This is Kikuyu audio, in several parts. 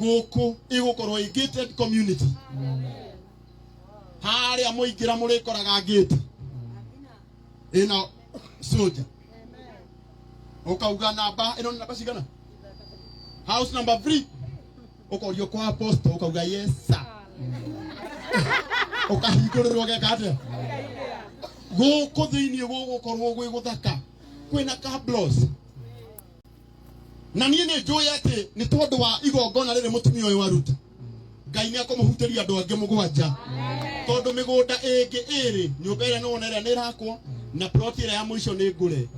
Gũkũ ĩgũkorwo ĩ gated community. Harĩa mũingĩra mũrĩkoraga gate ĩna soja. Ũkauga namba ĩno nĩ namba cigana? House number 3. Ũkorio kwa apostle, ũkauga, "Yes sir." Ũkahingũrĩrwo geka atĩa? Gũkũ thĩinĩ gũgũkorwo gwĩ gũthaka, kwĩna cabros. Na niĩ nĩ njũĩ atĩ nĩ tondũ wa igongona rĩrĩ mũtumia ũyũ aruta, Ngai nĩ akũmũhutĩria andũ angĩ mũgwanja, tondũ mĩgũnda ĩngĩ ĩrĩ, nyũmba ĩrĩa nĩwona ĩrĩa nĩ ĩrakwo na plot ĩrĩa ya mũico nĩ ngũre,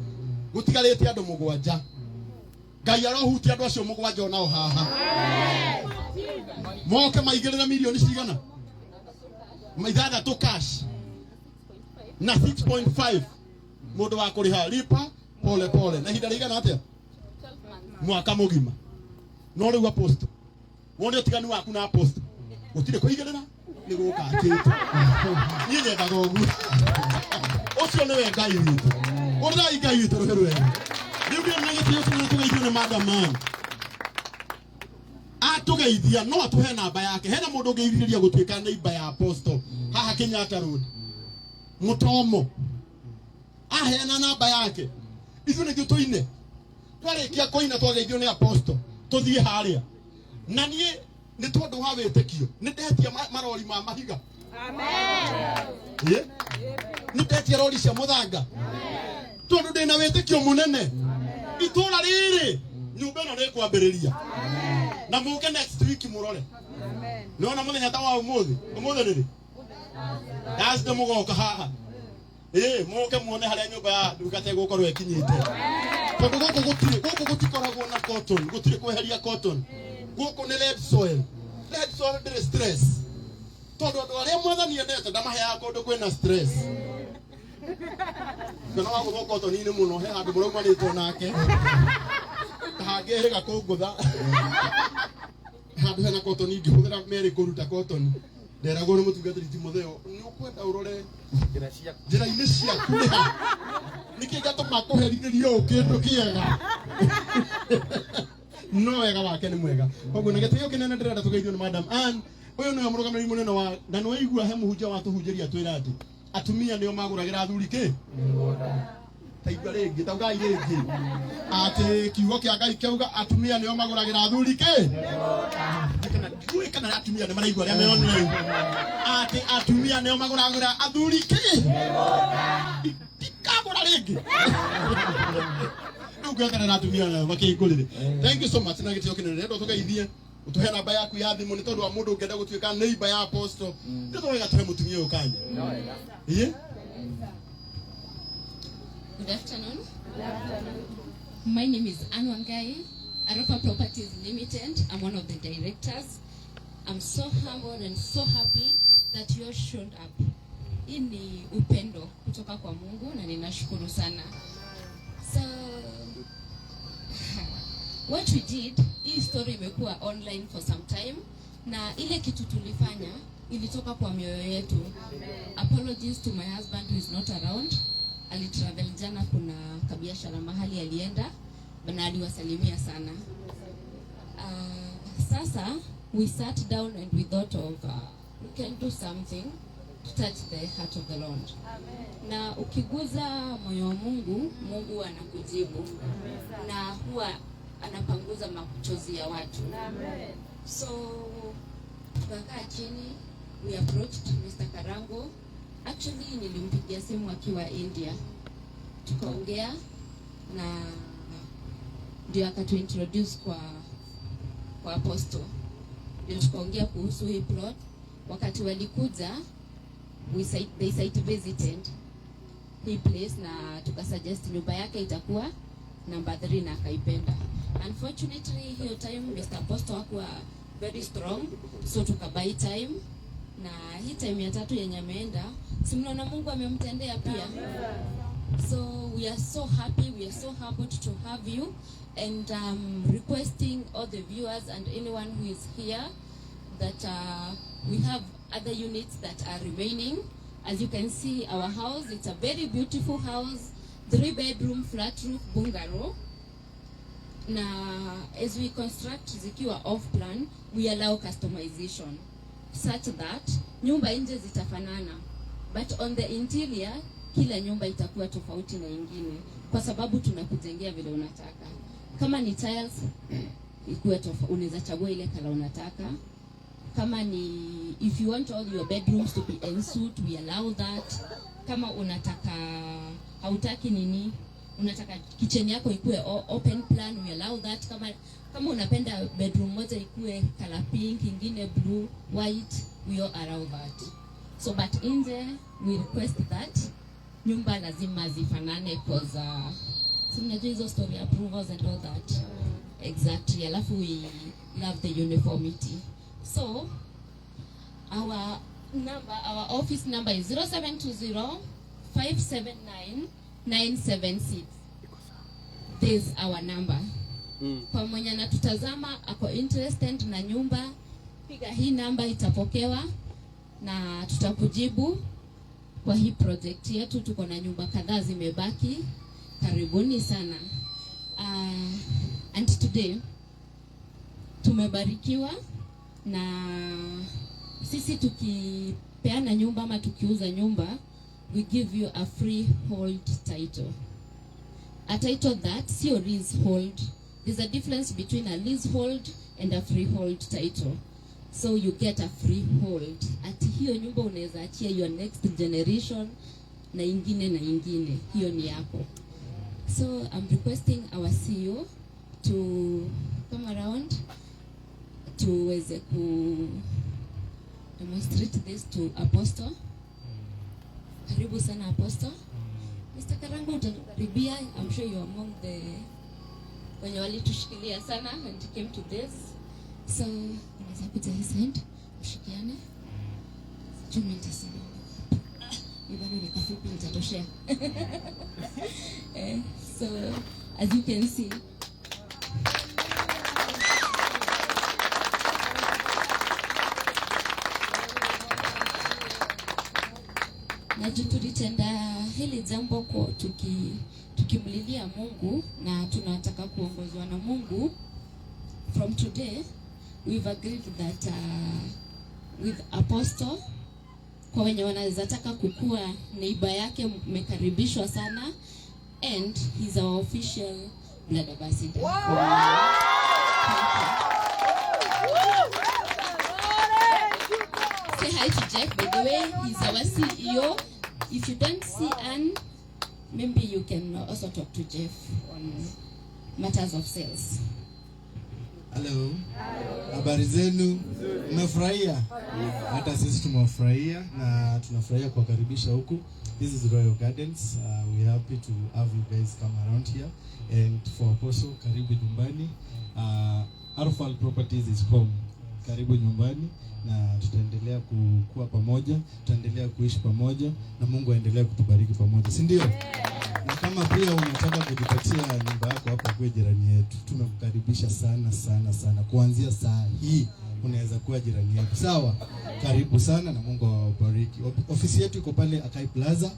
gũtigarĩte andũ mũgwanja. Ngai arohutia andũ acio mũgwanja onao haha moke maigĩrĩre mirioni cigana? 6 cash na 6.5 mũndũ wa kũrĩha lipa pole pole na ihinda rĩigana atĩa? Mwaka mũgima. No rĩu apostle, wone ũtiganu waku na apostle, gũtirĩ kũigĩrĩra, nĩ gũka akĩte. Niĩ nyendaga ũguo. Ũcio nĩwe Ngai witũ. Ũrĩrai Ngai witũ rũhĩ rwega. Rĩu ndĩ na gĩtĩo kĩnene tũgeithio nĩ Madam Ann. Atũgeithia no atũhe namba yake. Hena mũndũ ũngĩrirĩria gũtuĩka neighbor ya apostle haha Kenyatta Road, mũtomo, aheana namba yake, ithuĩ nĩthuĩ tũine. Twarĩkia kũina, twageithio nĩ apostle, tũthiĩ harĩa. Na niĩ nĩ tondũ wa wĩtĩkio nĩ ndetia marori ma mahiga. Ĩ? Nĩ ndetia rori cia mũthanga tondũ ndĩna wĩtĩkio mũnene itũra rĩrĩ nyũmba ĩno nĩ ĩkwambĩrĩria. Na mũke next week mũrore. Nĩwona mũthenya ta wa ũmũthĩ, ũmũthĩ rĩrĩ Thursday, mũgoka haha, ĩ mũke muone harĩa nyũmba ya ndungata ĩgũkorwo ĩkinyĩte, tondũ gũkũ gũtirĩ, gũkũ gũtikoragwo na cotton, gũtirĩ kweheria cotton. Gũkũ nĩ red soil. Red soil ndĩrĩ stress, tondũ andũ arĩa Mwathani endete ndamaheaga kũndũ kwĩna stress. Kana wa gũthwo cotton-inĩ mũno, he handũ mũraumanĩtwo nake hangĩhĩga kũngũtha handũ hena cotton, ingĩhũthĩra merĩ kũruta cotton. Nderagwo nĩ mũtungatĩri Timotheo, nĩ ũkwenda ũrore njĩra ciaku. Njĩra-inĩ ciaku nĩ ha nĩkĩ ngatũma kũherithĩrio ũũ kĩndũ kĩega? No wega wake nĩ mwega. Koguo na gĩtĩo kĩnene ndĩrenda tũgeithio nĩ Madam Ann. Ũyũ nĩwe mũrũgamĩrĩri mũnene wa na nĩ waigua he mũhunjia watũhunjĩria twĩra atĩ atumia nĩo magũragĩra athuri kĩ. Taigua rĩngĩ, taugai rĩngĩ atĩ kiugo kĩa Ngai kĩauga atumia nĩo magũragĩra athuri kĩ. Kana ndiũĩ kana atumia nĩ maraigua arĩa me online atĩ atumia nĩo magũragĩra athuri kĩ. Ndikagũra rĩngĩ rĩu, ngweterera atumia nao makĩngũrĩre. Thank you so much. Na gĩtĩo kĩnene ndĩrenda ũtũgeithie, ũtũhe namba yaku ya thimũ nĩ tondũ wa mũndũ ũngĩenda gũtuĩka neighbor ya apostle. Nĩ tũrega tũhe mũtumia ũyũ kanya. Ĩĩ. Good afternoon. My name is Anne Wangai, Aropa Properties Limited. I'm one of the directors. I'm so humbled and so happy that you all showed up. Hii ni upendo kutoka kwa Mungu na ninashukuru sana. So what we did, hii story imekuwa online for some time na ile kitu tulifanya ilitoka kwa mioyo yetu. Apologies to my husband who is not around. Alitravel jana, kuna kabiashara mahali alienda na aliwasalimia sana. Sasa we sat down and we thought of we can do something to touch the heart of the Lord. Na ukiguza moyo wa Mungu, Mungu anakujibu na huwa anapanguza machozi ya watu. So tukakaa chini, we approached Mr. Karango. Actually nilimpigia simu akiwa India, tukaongea na ndio akatuintroduce kwa apostle, ndio tukaongea kuhusu hii plot. Wakati walikuja, they site visited hii place na tukasuggest nyumba yake itakuwa number 3 na akaipenda. Unfortunately, hiyo time Mr. Apostle hakuwa very strong, so tukabuy time, na hii time ya tatu yenye ameenda, si mnaona Mungu amemtendea pia. So we are so happy, we are so humbled to have you and requesting all the viewers and anyone who is here that we have other units that are remaining. As you can see, our house, it's a very beautiful house, three bedroom, flat roof bungalow. Na as we construct zikiwa off plan, we allow customization such that nyumba nje zitafanana, but on the interior kila nyumba itakuwa tofauti na ingine, kwa sababu tunakujengea vile unataka. Kama ni tiles ikuwe tofauti, unaweza chagua ile color unataka. Kama ni if you want all your bedrooms to be en suite, we allow that. Kama unataka hautaki nini, unataka kitchen yako ikuwe open plan, we allow that. Kama unapenda bedroom moja ikuwe color pink, ingine blue, white, we all allow that. So but nje we request that nyumba lazima zifanane, 'cause si mnajua hizo story, approvals and all that. Exactly. Alafu we love the uniformity. So our number, our office number is 0720 579 976. This is our number. Kwa mwenye anatutazama ako interested na nyumba, piga hii namba, itapokewa na tutakujibu. Kwa hii project yetu tuko na nyumba kadhaa zimebaki. Karibuni sana. And today tumebarikiwa na sisi tukipeana nyumba ama tukiuza nyumba, we give you a freehold title, a title that sio leasehold. There's a difference between a leasehold and a freehold title. So you get a freehold, ati hiyo nyumba unaweza achia your next generation na ingine na ingine, hiyo ni yako. So I'm requesting our CEO to come around tuweze ku demonstrate this to Apostle. Karibu sana, Apostle. Mr. Karango, utatukaribia. I'm sure you are among the wenye walitushikilia sana and came to this. So unaweza kuja hii side, mshikiane. Sijui mimi nitasimama. Mi bado ni kafupi, nitatoshea. So as you can see, na juu tulitenda hili jambo kwa tukimlilia Mungu na tunataka kuongozwa na Mungu, from today we've agreed that with Apostle, kwa wenye wanaweza taka kukua neighbor yake, mmekaribishwa sana, and he's our official blood ambassador. Thank you. Say hi to Jeff, by the way. He's our CEO. If you don't see Anne, maybe you can also talk to Jeff on matters of sales. Hello. Habari zenu? Mmefurahia? Hata sisi tumewafurahia na tunafurahia kuwakaribisha huku. This is Royal Gardens. We are happy to have you guys come around here. And for Apostle, karibu nyumbani. Arufal Properties is home. Karibu nyumbani na tutaendelea kukua pamoja, tutaendelea kuishi pamoja na Mungu aendelee kutubariki pamoja, si ndio? Na kama pia unataka kujipatia nyumba yako hapa kuwe jirani yetu, tumekukaribisha sana sana sana. Kuanzia saa hii unaweza kuwa jirani yetu, sawa? Karibu sana na Mungu awabariki. Ofisi yetu iko pale Akai Plaza,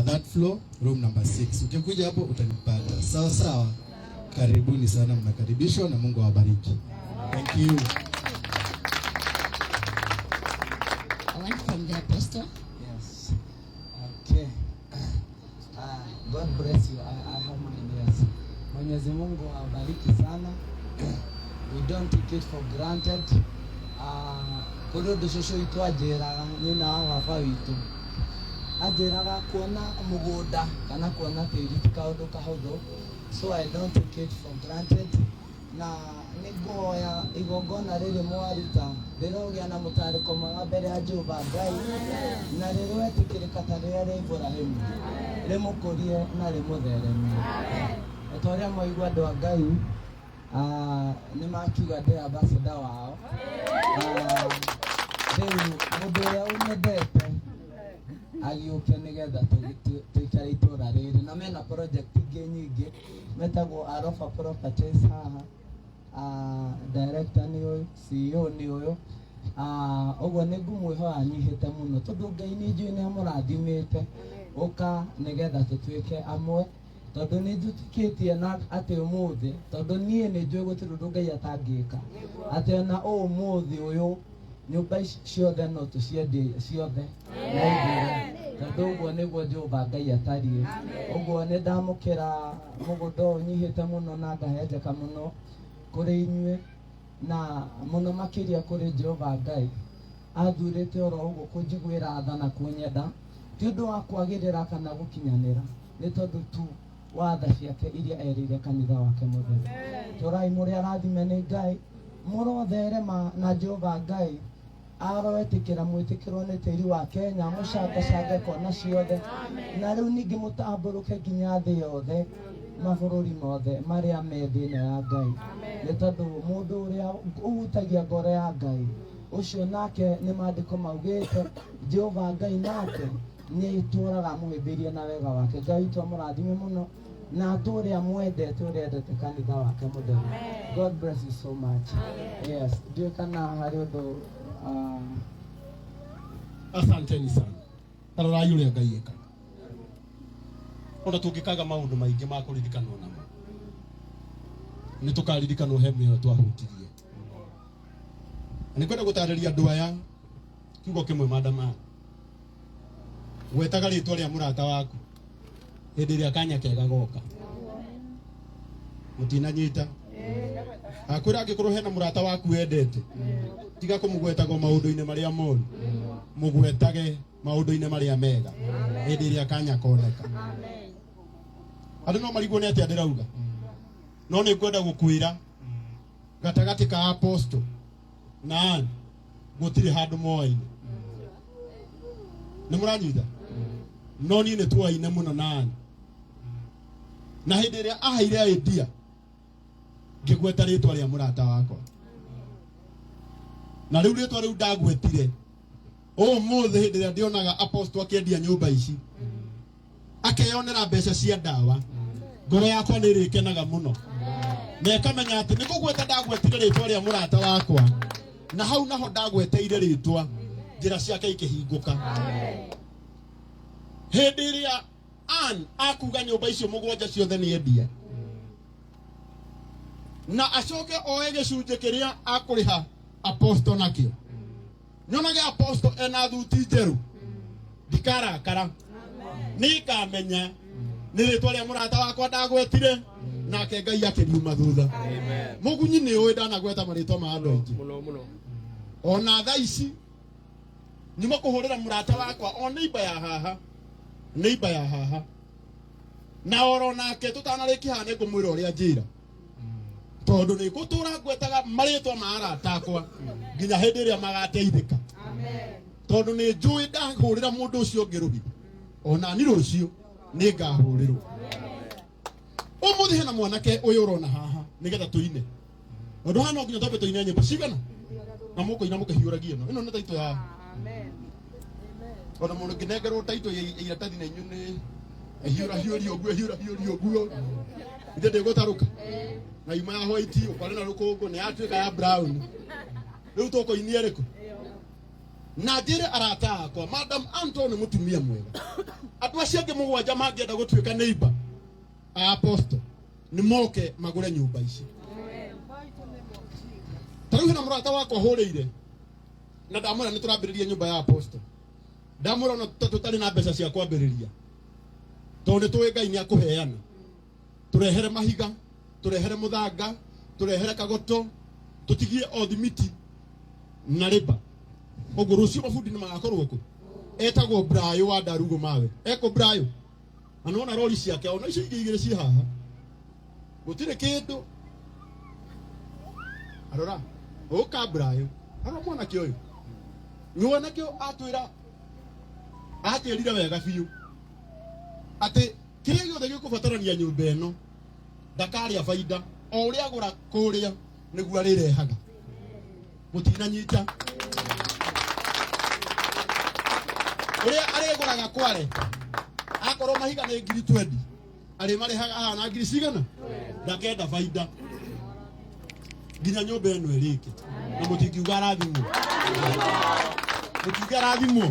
that floor, room number 6. Ukikuja hapo utanipata. Sawa sawa. Karibuni sana, mnakaribishwa na Mungu awabariki. Thank you. I want from the Apostle. Yes. Okay. God bless you. I have my ears. Mwenyezi Mungu awabariki sana. We don't take it for granted. Kũrĩ ũndũ cũcũ witũ anjĩraga, nyina wa baba witũ anjĩraga kuona mũgũnda kana kuona tĩri ti kaũndũ kahũthũ, so I don't take it for granted, na nĩ ngũhoya igongona rĩrĩ mwaruta rĩrogĩa na mũtarĩko mwega mbere ya Jehova Ngai na rĩroetĩkĩrĩka ta rĩrĩa rĩa Iburahĩmu, rĩmũkũrie na rĩmũtheremie. O ta ũrĩa mwaigua, andũ a Ngai, nĩ makiuga ndĩ ambassador wao. Rĩu mũndũ ũrĩa ũnyendete agĩũke nĩgetha tũikare itũra rĩrĩ, na mena project ingĩ nyingĩ metagwo Arofa Properties haha. Director nĩ ũyũ, CEO nĩ ũyũ. Ũguo nĩ ngũmwĩhoya nyihĩte mũno tondũ Ngai nĩ njũĩ nĩ amũrathimĩte, ũka nĩgetha tũtuĩke amwe. Tondũ nĩ njĩtĩkĩtie na atĩ ũmũthĩ, tondũ niĩ nĩ njũĩ gũtirĩ ũndũ Ngai atangĩka, atĩ ona ũmũthĩ ũyũ nyũmba ici ciothe no tũciendie ciothe na ithire, tondũ ũguo nĩguo Jehova Ngai atariĩ. Ũguo nĩ ndamũkĩra mũgũnda ũyũ nyihĩte mũno na ngahenjeka mũno kũrĩ inyuĩ, na mũno makĩria kũrĩ Jehova Ngai. Athurĩte oro ũguo kũnjiguĩra tha na kũnyenda, ti ũndũ wa kwagĩrĩra kana gũkinyanĩra, nĩ tondũ tu wa tha ciake iria erĩire kanitha wake mũtheru. Tũrai mũrĩ arathime nĩ Ngai, mũrotherema na Jehova Ngai aroetĩkĩra mwĩtĩkĩrwo nĩ tĩri wa Kenya, mũcangacange kona ciothe, na rĩu ningĩ mũtambũrũke nginya thĩ yothe, mabũrũri mothe marĩa me thĩ ĩno ya Ngai. Nĩ tondũ mũndũ ũrĩa ũhutagia ngoro ya Ngai, ũcio nake nĩ maandĩko maugĩte Jehova Ngai nake nĩ atũũraga amũhĩmbĩirie na wega wake. Ngai witũ amũrathime mũno na atũũre amwendete ũrĩa endete kanitha wake mũtheru. God bless you so much. Yes, ndiũĩ kana harĩ ũndũ Asanteni sana. Tarorai ũrĩa Ngai ekaga. Ona tũngĩkaga maũndũ maingĩ ma kũririkanwo namo, nĩ tũkaririkanwo he mĩoyo twahutirie. Na nĩ kwenda gũtarĩria andũ aya kiugo kĩmwe madama. Gwetaga rĩtwa rĩa mũrata waku hĩndĩ ĩrĩa kanya kega goka. Mũtinanyita. Akwĩra angĩkorwo hena mũrata waku wendete, tiga kũmũgwetaga maũndũ-inĩ marĩa moru, mũgwetage maũndũ-inĩ marĩa mega hĩndĩ ĩrĩa kanya koneka. Andũ no marigwo nĩ atĩa ndĩrauga, no nĩ ngwenda gũkwĩra gatagatĩ ka apostle na Ann gũtirĩ handũ moaine. Nĩ mũranyita? No niĩ nĩ tuoaine mũno na Ann, na hĩndĩ ĩrĩa aheire idea ngĩgweta rĩtwa rĩa mũrata wakwa, na rĩu rĩtwa rĩu ndagwetire ũmũthĩ hĩndĩ ĩrĩa ndĩonaga apostle akĩendia nyũmba ici akeyonera mbeca cia ndawa, ngoro yakwa nĩ ĩrĩkenaga mũno na ĩkamenya atĩ nĩ kũgweta ndagwetire rĩtwa rĩa mũrata wakwa, na hau naho ndagweteire rĩtwa njĩra ciake ikĩhingũka. Hĩndĩ ĩrĩa Ann akuga nyũmba icio mũgwanja ciothe nĩ endia, na acoke oe gĩcunjĩ kĩrĩa akũrĩha apostle nakĩo, nyonage apostle ena thuti njerũ, ndikarakara, nĩngamenya nĩ rĩtwa rĩa mũrata wakwa ndagwetire, nake Ngai akĩriuma thutha. Mũgunyi nĩ ũĩ ndanagweta marĩtwa ma andũ aingĩ Mũno mũno. Ona thaa ici nyuma kũhũrĩra mũrata wakwa o neighbor ya haha, neighbor ya haha, na oro nake tũtanarĩkia haha nĩ ngũmwĩra ũrĩa njĩra, tondũ nĩ ngũtũra ngwetaga marĩtwa ma arata akwa nginya hĩndĩ ĩrĩa magateithĩka, tondũ nĩ njũĩ ndahũrĩra mũndũ ũcio ũngĩ rũhi, ona ni rũciũ nĩ ngahũrĩrwo. Ũmũthĩ hena mwanake ũyũ ũrona haha, nĩgetha tũine ũndũ haha no nginya twambe tũine nyĩmbo cigana, na mũkũina mũkĩhiũragia ĩno ĩno nĩ taitũ ya ona mũndũ ngĩnengerwo taitũ ya iratathi na inyuĩ nĩ hiũrahiũria ũguo, hiũrahiũria ũguo, ithe ndĩgũtarũka na yuma ya white ũkwarĩ na rũkũngũ nĩ yatuĩka ya brown. Rĩu tũkũinia ĩrĩkũ? Na njĩre arata akwa, Madam Anton nĩ mũtumia mwega. Andũ acio angĩ mũgwanja mangĩenda gũtuĩka neighbor a apostle, nĩ moke magũre nyũmba ici. Ta rĩu hena mũrata wakwa hũrĩire na ndamwĩra nĩ tũrambĩrĩria nyũmba ya apostle, ndamwĩra ona tũtarĩ na mbeca cia kwambĩrĩria, tondũ nĩ tũĩ Ngai nĩ akũheana, tũrehere mahiga, tũrehere mũthanga, tũrehere kagoto, tũtigie o thimiti na rĩba. Ũguo rũciũ mabundi nĩ magakorwo kũ etagwo Brayo wa Ndarugo mawe eko Brayo, na nĩwona rori ciake ona icio ingĩ igĩrĩ ciĩ haha, gũtirĩ kĩndũ. Arora ũka Brayo, arora mwanake ũyũ, mwanake ũyũ atwĩra, atwĩrire wega biũ atĩ kĩrĩa gĩothe gĩkũbatarania nyũmba ĩno ndakarĩa baida, o ũrĩa agũra kũrĩa nĩguo arĩrehaga. Mũtinanyita? Ũrĩa arĩgũraga kware, akorwo mahiga nĩ ngiri 20, arĩmarĩhaga haha na ngiri cigana, ndakenda baida nginya nyũmba ĩno ĩrĩke. Na mũtingiuga arathimwo? Mũtingiuga arathimwo?